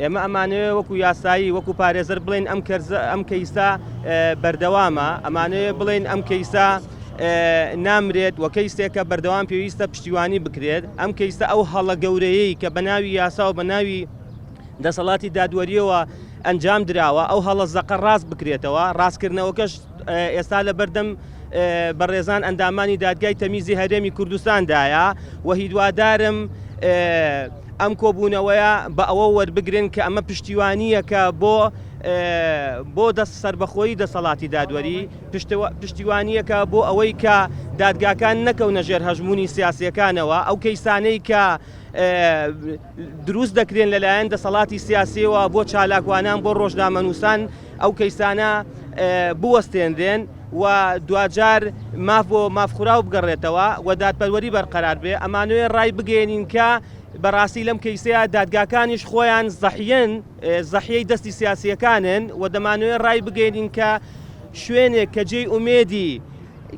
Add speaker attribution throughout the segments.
Speaker 1: ئێمە ئەمانەوێ وەکو یاسایی وەکو پارێزەر بڵێن ئەم کەرزە ئەم کەیسە بەردەوامە ئەمانەوێ بڵێن ئەم کەیسە نامرێت وە کەیسێکە بەردەوام پێویستە پشتیوانی بکرێت ئەم کەیسە ئەو هەڵە گەورەیەی کە بە ناوی یاسا و بە ناوی دەسەڵاتی دادوەریەوە ئەنجام دراوە ئەو هەڵە زەقە ڕاست بکرێتەوە ڕاستکردنەوەکەش ئێستا لە بەردەم بەڕێزان ئەندامانی دادگای تەمیزی هەرێمی کوردستاندایە و هیوادارم ئەم کۆبوونەوەیە بە ئەوە وەربگرن کە ئەمە پشتیوانییەکە بۆ بۆ دەست سەربەخۆیی دەسەڵاتی دادوەری پشتیوانییەکە بۆ ئەوەی کە دادگاکان نەکەونە ژێر هەژموونی سیاسیەکانەوە ئەو کەیسانەی کە دروست دەکرێن لەلایەن دەسەڵاتی سیاسیەوە بۆ چالاکوانان بۆ ڕۆژنامەنووسان ئەو کەیسانە بوەستێنرێن و دواجار ماف بۆ مافخوراو بگەڕێتەوە و دادپەروەری بەرقەرار بێ ئەمانەوێ ڕای بگەێنین کە بەڕاستی لەم کەیسەیە دادگاکانیش خۆیان زەحیەن زەحیەی دەستی سیاسیەکانن و دەمانەوێ ڕای بگەێنین کە شوێنێک کە جێی ئومێدی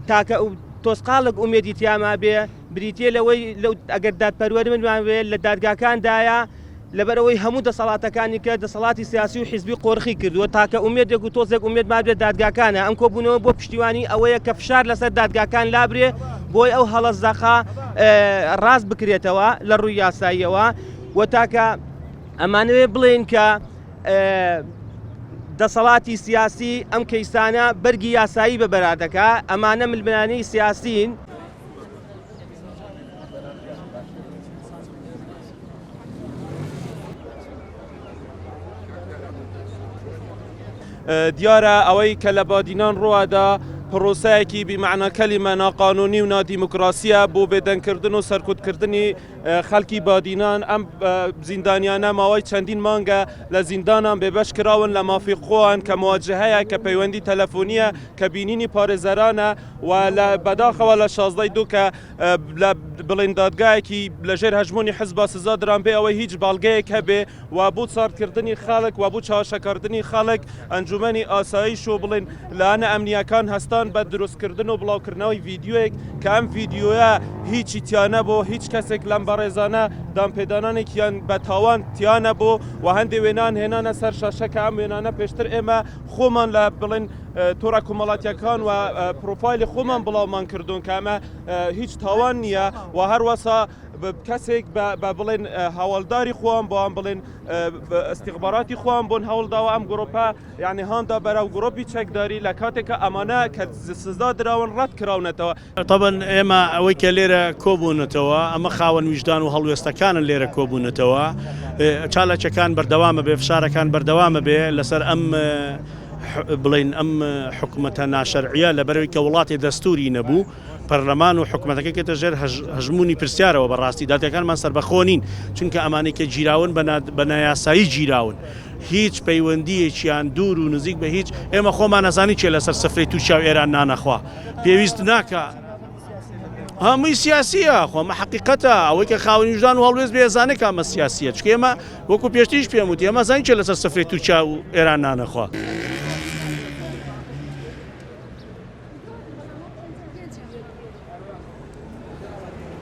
Speaker 1: تاکە تۆزقاڵێک ئومێدی تیاما بێ بریتیە لەوەی لەو ئەگەر دادپەروەرمان بێ لە دادگاکاندایە لەبەرئەوەی هەموو دەسەڵاتەکانی کە دەسەڵاتی سیاسی و حیزبی قۆرخی کردووە تاکە ئومێدێک و تۆزێک ئومێد مابێت دادگاکانە ئەم کۆبوونەوە بۆ پشتیوانی ئەوەیە کە فشار لەسەر دادگاکان لابرێ بۆی ئەو هەڵە زەقە ڕاست بکرێتەوە لە ڕووی یاساییەوە و تاکە ئەمانەوێ بڵێین کە دەسەڵاتی سیاسی ئەم کەیسانە بەرگی یاسایی بە بەرا دەکا ئەمانە ململانێی سیاسین.
Speaker 2: دیارە ئەوەی کە لە بادینان ڕووادا پرۆسەیەکی بیمەعنا کەلیمە ناقانونی و نادیموکراسیە بۆ بێدەنگکردن و سەرکوتکردنی خەڵکی بادینان ئەم زیندانیانە ماوەی چەندین مانگە لە زیندانان بێبەش کراون لە مافی خۆیان کە مواجهەیە کە پەیوەندی تەلەفۆنیە کە بینینی پارێزەرانە و لە بەداخەوە لە شازدەی دوو کە لە بڵێن دادگایەکی لەژێر هەژموونی حزبا سزا دران بێ ئەوەی هیچ بەڵگەیەک هەبێ و بۆ ساردکردنی خەڵک و بۆ چاوەشەکردنی خەڵک ئەنجومەنی ئاسایش و بڵێن لایەنە ئەمنییەکان هەستان بە دروستکردن و بڵاوکردنەوەی ڤیدیۆیەک کە ئەم ڤیدیۆیە هیچی تیا نەبوو هیچ کەسێک لەم بەڕێزانە دانپێدانانێکیان بە تاوان تیا نەبوو و هەندێ وێنان هێنانە سەر شاشە کە ئەم وێنانە پێشتر ئێمە خۆمان لە بڵێن تۆڕە کۆمەڵاتیەکان و پرۆفایلی خۆمان بڵاومان کردوون کە ئەمە هیچ تاوان نییە و هەروەسا کەسێک بە بڵێن هەواڵداری خۆیان بۆیان بڵێن ئیستیخباراتی خۆیان بۆن هەوڵداوە ئەم گرۆپە یعنی هاندا بەرەو گرۆپی چەکداری لە کاتێکە ئەمانە کە سزا دراون ڕەت کراونەتەوە.
Speaker 3: تەبەن ئێمە ئەوەی کە لێرە کۆبوونەتەوە ئەمە خاوەن ویژدان و هەڵوێستەکانن لێرە کۆبوونەتەوە چالاکیەکان بەردەوامە بێ فشارەکان بەردەوامە بێ لەسەر ئەم بڵین ئەم حکومەتە ناشەرعیە لەبەرەوەی کە وڵاتی دەستوری نەبوو پەرلەمان و حکومەتەکە کێتە ژێر هەژموونی پرسیارەوە بەڕاستی دادگاکانمان سەربەخۆ نین چونکە ئەمانەی کە گیراون بە نایاسایی گیراون هیچ پەیوەندیەکیان دوور و نزیک بە هیچ ئێمە خۆمان ئەزانین کێ لەسەر سفرەی تورکیا و ئێران نانەخوا پێویست ناکە هەمووی سیاسیە خۆمە حقیقەتە ئەوەی کە خاوەنی وژدان و هەڵوێست بێزانێ کامە سیاسیە چکێمە وەکو پێشتریش پێم وتی ئێمە زانین کێ لەسەر سفرەی تورکیا و ئێران نانەخوا.